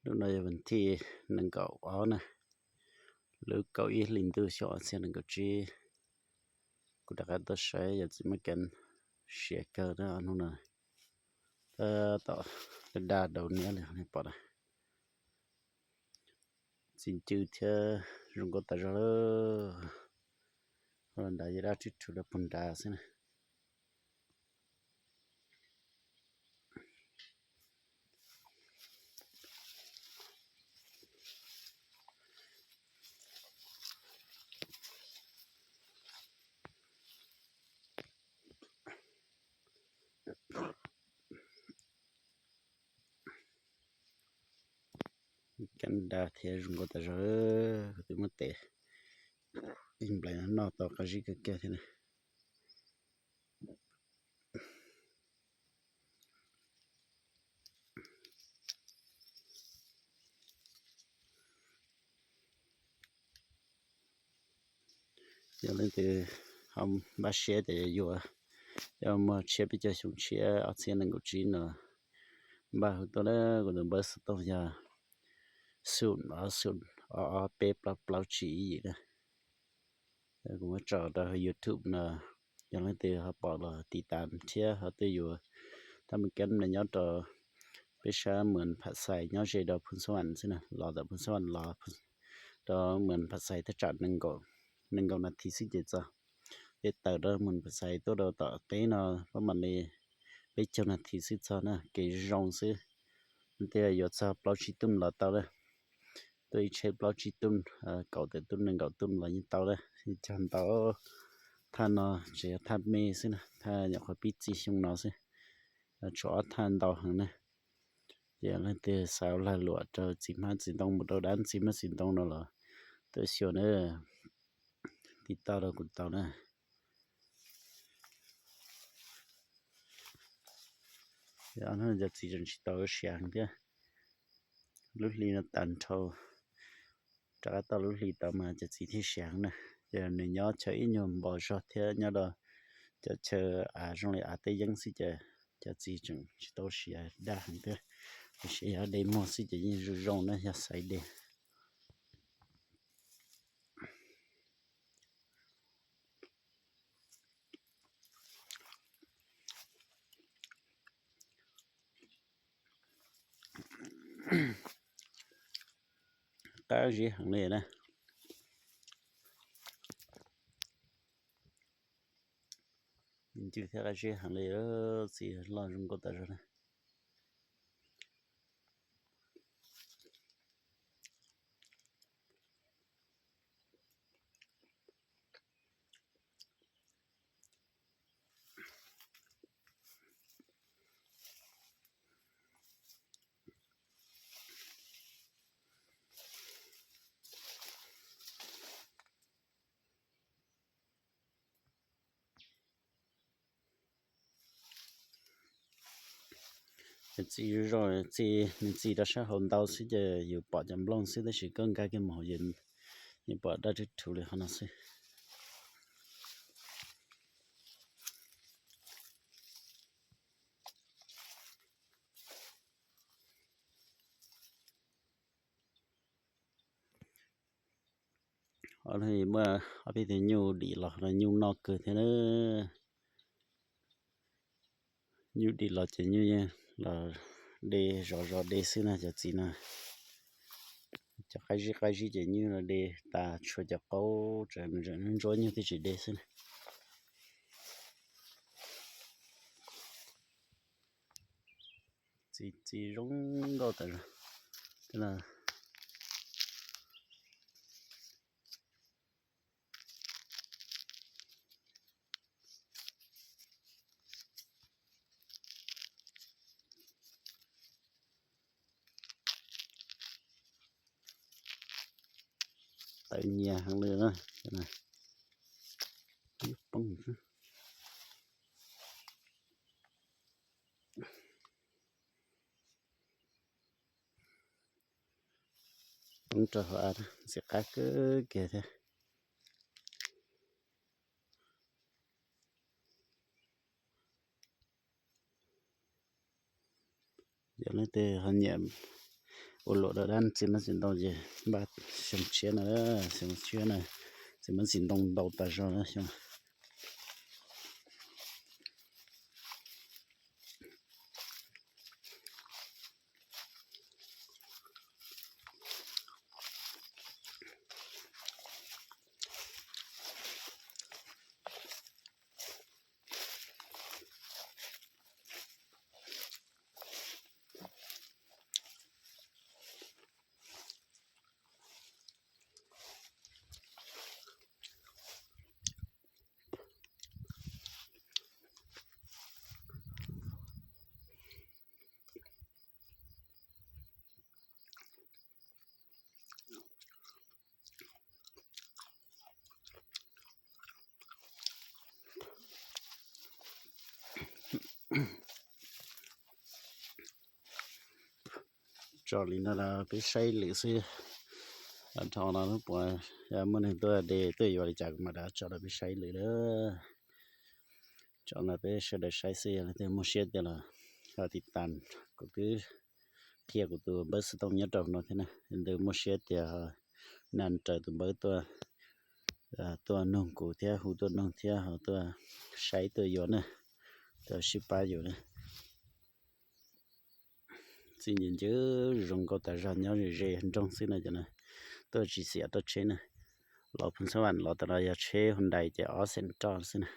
Hnub no yog vas thij nees nkaum ob na, lub kaum ib hlis ntuj xyoo ob txhiab nees nkaum tsib. Kuv rov qab tuaj saib yawm txiv Mab Keeb siav kawg na hnub no. Tab tom da da daus niab li nej pom na. Txi ncw thiab zoo nkauj tas zog lawm. Ho nrad yog dab rwb rhuv rau puag nrad xwb na. Kab da thiab zoo nkauj tas zog, kuv twb muab tes ib nplais no noj tau qab zib kawg kiag thiab na. Yog leej twg ho npaj siab tias yuav, yuav muag tshiab peb caug xyoo tshiab ob txhiab nees nkaum tsib no, npaj hu tuaj na, kuv tus npawb xov tooj yog xoom ob xoom ob ob peb plaub plaub tsib ib yim na. Kuv muab tso rau hauv YouTube no, yog leej twg ho pom los tiv tam thiab ho twb yuav. Tab Mab Keeb no nyob rau peb sab Muas Pham Xais nyob ze rau Phoos Xab Vam xwb na, los ntawm Phoos Xab Vam los rau Muas Pham Xais thaj tsam nees nkaum nas this xwb ces txog. Ces tawm rau Muas Pham Xais tuaj rau tom qeb no pab mam li peb caug nas this xwb txog na, kev zoo xwb. Tej yuav txog plaub tsib tug los tau na, tuaj ib tsheb plaub tsib tug, kaum tawm tug nees nkaum tug los yeej tau na. Cog ntau, thaj no tseem yog thaj me xwb na, thaj nyuam qhuav pib txi xyoo no xwb, tshuav ob thaj ntau heev na. Ces leej twg xav lag luam rau txiv hmab txiv ntoo mus rau dab txiv hmab txiv ntoo no los tuaj xyuas na, tiv tauj rau kuv tau na. Cov txiv tseem tsis tau siav heev thiab, lub hli no tag nrho, rov qab tau lub hli tod mas cov txiv thiaj siav heev na. Ces nws nyob chaw ib nyuag npos zog thiab nyob rau cov chaw av zoo li av teb yeeb xwb ces cov txiv tseem tsis tau siav daj heev thiab, tiam sis yog de muag xwb ces yeej zoo zoo na yog xaiv de. Qab zib heev li na. Ncw thiab qab zib heev li, txiv loj zoo nkauj tas zog na. Txiv zoo, txiv nws txiv rau sab hauv ntau xwb ces yus pom cov nplooj xwb tab sis koj nkag kiag mus hauv ces yeej pom daj rwb rhuv li qhov no xwb. Muaj ob peb tug nyuj dim los no nyuj noj kawg thiab na. Nyuj dim los ces nyuj yeej los de zov zov de xwb na cov txiv no. Cov qab zib qab zib ces nyuj los de tas tshuav cov qaub tsawv ntsuab nyuj thiaj tsis de xwb na. Txiv, txiv zoo nkauj tas zog. Tawv nyias heev li na. Poob xwb. Poob rau hauv av ntxim qab kawg kiag thiab. Yog leej twg ho nyiam Ua luam rau dab txiv hmab txiv ntoo ces npaj xyoo tshiab no, xyoo tshiab no, txiv hmab txiv ntoo ntau tas zog na xyoo. Tso li no los peb saib lwm xwb. Dhau no puas muaj neeg tuaj de tuaj yuav li cas kuv mam rov tso rau peb saib lwm lawm. Tso no peb sawv daws saib xwb, yog leej twg muaj siab tiag los ho tiv tas, kuv twb qhia kuv tus npawb xov tooj nyob rau no thiab na. Leej twg muaj siab tiag ho naj raws tus npawb tuaj, tuaj nug kuv thiab, hu tuaj nug thiab ho tuaj saib tuaj yuav na, tuaj sib pab yuav na. Txiv ncw ncw zoo nkauj tas zog, nyob ze ze nroog xwb no ces na, tuaj tsis xiam roj tsheb na. Los Phoos Xab Vam los tam no yog tsheb Hyundai ces ob xees roj xwb na.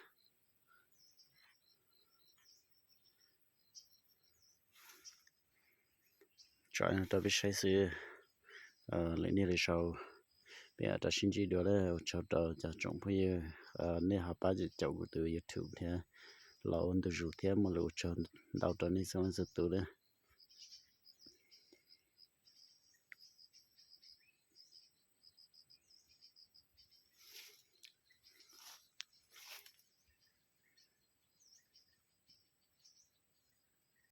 Tso rau peb saib xwb, lwm niaj lwm zaus peb mam rov sib ntsib dua na. Ua tsaug rau cov tsoom phooj ywg nej ho pab caum kuv tus YouTube thiab los ua ntu zus thiab, muaj lus ua tsaug ntau rau nej txhua leej txhua tus na.